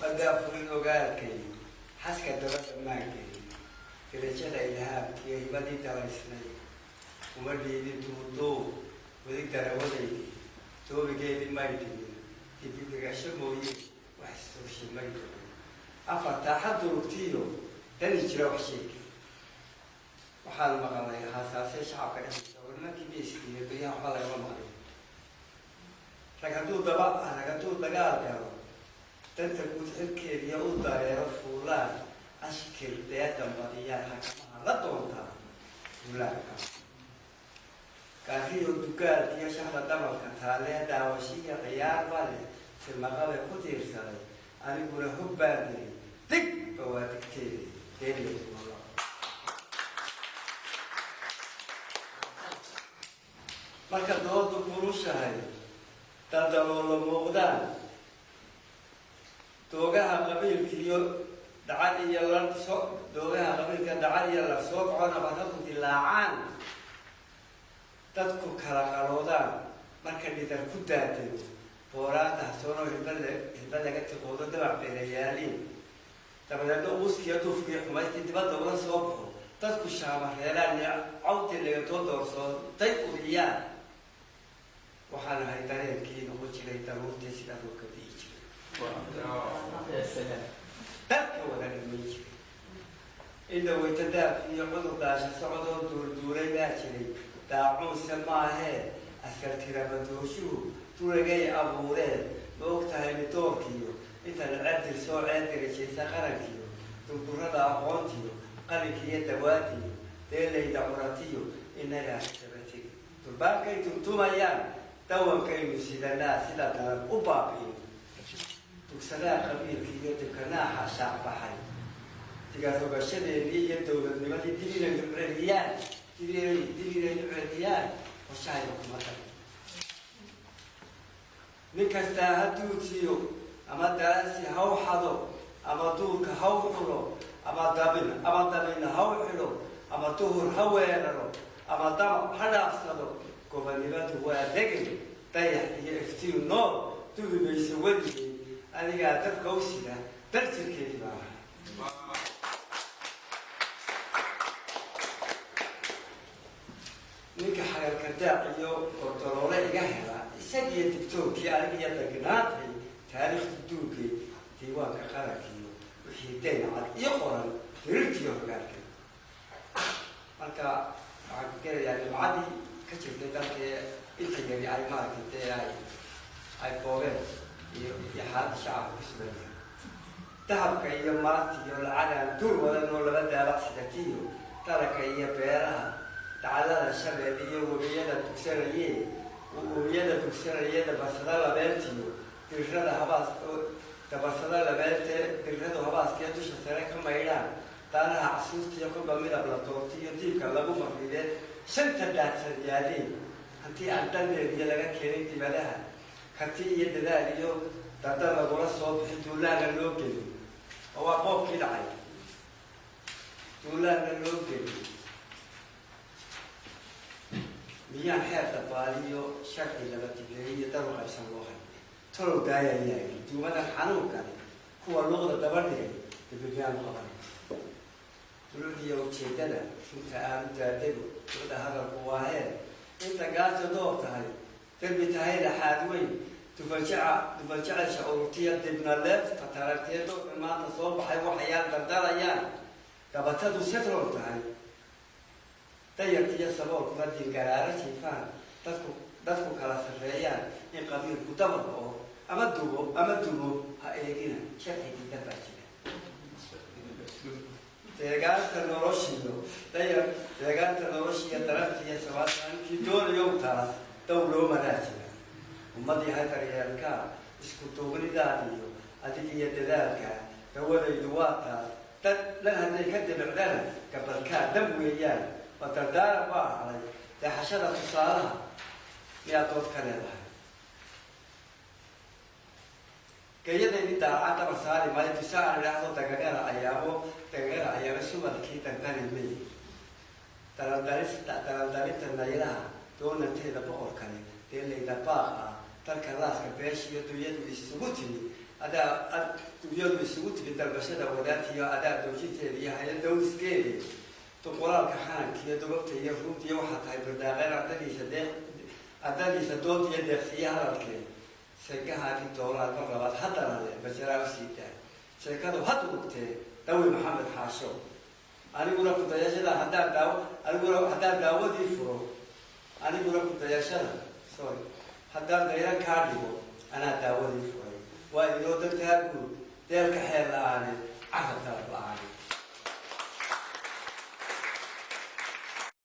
Madaafurin ogaalkay xaska daba dhammaankay, darajada ilhaamkiiyo hibadii dalaysnay uma dhiibin duuduub weli darawadaydi doobigeedii may dhimin, dibidhigasho mooye wax isturshi may dhimin. Afartaa xadurugtiyo dani jira wax sheegay. Waxaan maqalay haasaasay shacabka dhexdiisa oo nimankii miiskiiyo beryaha waxba lagama maqlin. Rag hadduu daba, rag hadduu dagaal galo, danta guud xilkeediya u dareero fuulaan, ashkir deedan badiyaan, xakamaha la doontaa fuulaanka gaariyo dugaalkiyo shaxda dhabalka taalee daawashiya ciyaar ba leh silmaqabe ku tiirsaday. Aniguna hog baan diray dig ba waa digteedi deeliyo. Marka doodu kulushahay, daldaloolo muuqdaan, doogaha qabiilkiiyo dacal iyo laso, doogaha qabiilka dacal iyo la soo kaco, nabaradu dilaacaan, dadku kala qaloodaan, marka dhidar ku daadego, booraanta hasoonoo hilba hilba laga tiqoodo, dabac beerayaaliin, dabadeedna uuskiiyo duufkiiyo xumaystii dibadda ula soo baxo, dadku shaamareeraan iyo cawti lagatoo doorsooday uriyaan, waxaan ahay dareenkii noqon jiray daruurtii sida roobka dihi jiray, dadka wada dhiman jiray. Inta weyta daaf iyo cudur daasha socodoo duurduuray baa jiray, daacuunse maahee askar tiramadooshuhu duragay abuureen. Ma og tahay midoorkiyo inta laceebtir soo ceeb dirajaysa qarankiyo durdurada aqoontiyo qalinkiiyo dawaadiyo deelayda curatiyo innagaa dabategi durbaankay tuntumayaan, dawankaynu sidanaa sida daran u baabi'in dugsadaa qabiilka iyo dibkanaaxa shaacbaxay, digarogashadeennii iyo dowladnimadii dib inaynu celiyaan, dib inaynu celiyaan qorshahayga kuma darin. Nin kastaa ha duutiyo ama daransi haw xado ama duurka haw xulo ama dabin ama dabin haw xidho ama duhur ha weeraro ama damac ha dhaafsado, gobonnimadu waa degel dayax iyo iftiin nool dubi mayso weligii. Anigaa dabka u sida dal jirkeedii baa ahay. Ninka xagalka daac iyo gordoloole iga hela, isagiyo digtoonkii aniga iyo dagnaantay taariikhda duugay, diiwaanka qarankiiyo wixii dayn cad iyo qoran dirirtiiyo hogaalkay. Marka waxaan ku gelayaa nimcadii ka jirtay dalkee inta yari ay maaragtay dee ay boobeen iyo xaaladda shacabka ku sugan yahay. Dahabka iyo maarti iyo lacagaan duur wadan oo laba daabac sidatiyo, dalagka iyo beeraha dacallada shabeelle iyo webiyada dugsanaye, webiyada dugsanaya, dabarsada labeentiyo dirrada habaas, dabarsada labeente dirradu habaaskee dusha sare ka maydhaan, daanaha casuustiyo kolba midab la doortiyo, diibka lagu maqribee shanta daadsan yaadeen, hantii aan dhandeediyo laga keenin dibadaha, karti iyo dadaal iyo dardar lagula soo bixin, duulaana loo gelin oo waa boobkii dhacay, duulaana loo gelin, miyaan xeer dabaaliyo sharci laba dibleeyo daru qaybsan loo hay talow daayayaagi duumadan xanuunkani kuwa luuqda daba dhigay dabibiyaanu qabanay. Dulucdiiyo ujeedada runta aanu daadego luqda hadalku waa heer inta gaajo doob tahay, derbi tahay laxaad weyn, dufanjaca dufanjacasha ururtiya dibna leefta taragtee doorka maanta soo baxay waxayaan dardarayaan, gabatadu setron tahay, dayarkiiyo saboolkuna diingaraara jiifaan, dadku kala sarreeyaan, in qabiilku dabar oo ama dubo ama dumo ha eegina sharci diidan baa jira. Deegaanta noloshiyo dayar, deegaanta noloshiyo darantiiyo sabaatankii doonayow taas daw loo maraa jira. Ummadii hay daryeelkaa isku duubnidaad iyo adig iyo dadaalka dawadaydu waa taas. Dad dhan hadday ka dibicdana gabalkaa dam weeyaan, waa dardaaran baa halay deexashada tusaalaha miyaad dood ka leedahay? Gayadaydi daacad daba saari maayo tusa aan idhaahdo dagagada ayaamo, dagagada ayaamo subalkii dardari may dalaldarista dalaldarinta naylaha doonanteeda boqorkale deelayda baaq ah dalka laaska beesha iyo dunyadu isugu timi Adaa dunyadu isugu timi dalbashada wadaantiiyo adaa doojinteeda iyo haya dawskeedi, duqolaalka xananka iyo dugabta iyo ruuntiiyo waxaa tahay bardaaqeen ardadiisa deeq, ardadiisa dood iyo deeqsiiyo hadalkee. Seegahaagii doolaad mar labaad haddana le majaraa usii daa sheekadu had urugtee. Dawi Maxamed Xaasho, aniguna kudayashada haddaan daawo, aniguna haddaan daawadii furo, aniguna kudayashada, sorry, haddaan dayran kaa dhigo, anaa daawadii furay. Waa inoo dantaa guud, deelka xeel la-aane, carab dalab la-aane.